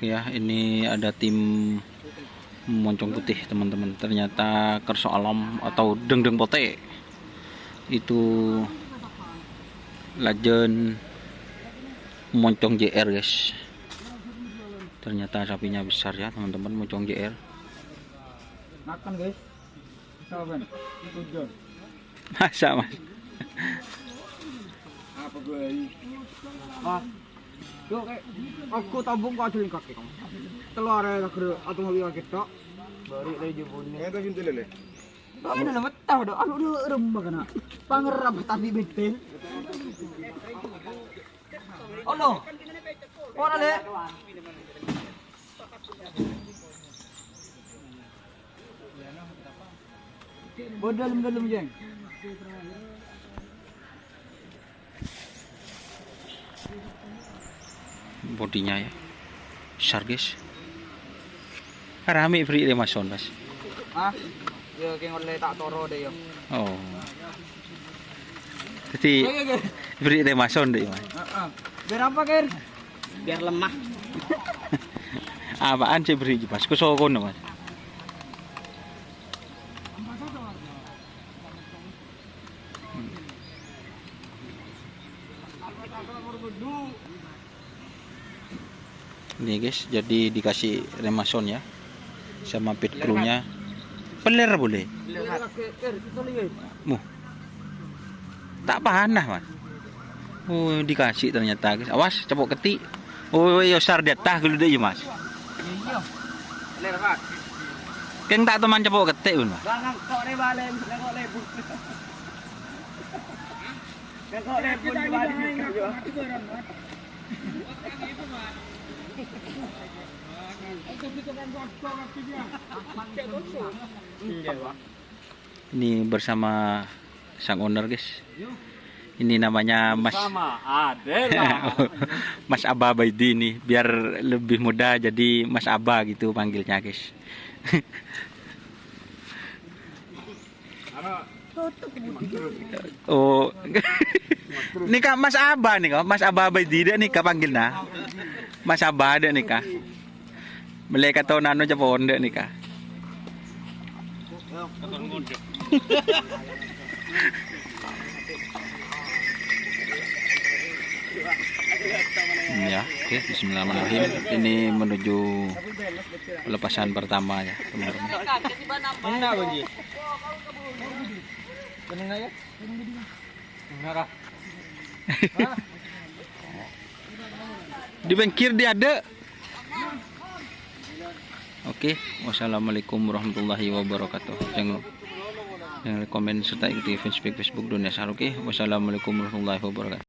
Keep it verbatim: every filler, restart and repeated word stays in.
Ya, ini ada tim Moncong Putih, teman-teman. Ternyata Kerso Alam atau Dengdeng Pote itu lajân Moncong J R, guys. Ternyata sapinya besar ya, teman-teman, Moncong J R. Makan, guys. Saban. Tujuan. Masa, Mas? Apa gue ini? Ah. Yo, kayak aku tabung kok aja kaki kamu. Telur ya, tak ada atau mau kaki tok. Balik lagi jebunnya. Kayak tak pintu lele. Kok ini lama tahu dong? Anu dulu remah kena. Pangerap tadi betul. Oh no. Ora, Lek. Bodol dalem, Jeng. Bodinya ya. Besar, guys. Rame beri lima son, Mas. Ah, ya, kayak oleh tak toro deh, ya. Oh. Jadi, beri lima son deh, Mas. Heeh. Biar apa, Ker? Biar lemah. Apaan sih beri, Mas? Ke sokon, Mas. Ini, guys, jadi dikasih remason ya, sama pit krunya. Peler boleh. Muh. Tak panah, Mas. Oh, dikasih ternyata, guys. Awas, cepok ketik. Oh, iya, sar di atas dulu deh, Mas. Iya. Peler, Pak. Keng tak teman cepok ketik pun, Mas. Bang, kok re balen, kok lebu. Kok lebu di balen. Ini bersama sang owner, guys. Ini namanya Mas Sama Adela. Mas Aba Baidi ini, biar lebih mudah jadi Mas Aba gitu panggilnya, guys. Oh. Nika Mas Aba nika, Mas Aba Baidi nika panggilnya. Mas Aba ada nika. Mele katon anu cepok onde' nika. Ya, oke, bismillahirrahmanirrahim. Ini menuju pelepasan pertama ya, teman-teman. Di bengkir di ada. Oke, wassalamualaikum warahmatullahi wabarakatuh. Jangan, jangan komen serta ikuti fanspage Facebook Dunia Sar. Oke, wassalamualaikum warahmatullahi wabarakatuh.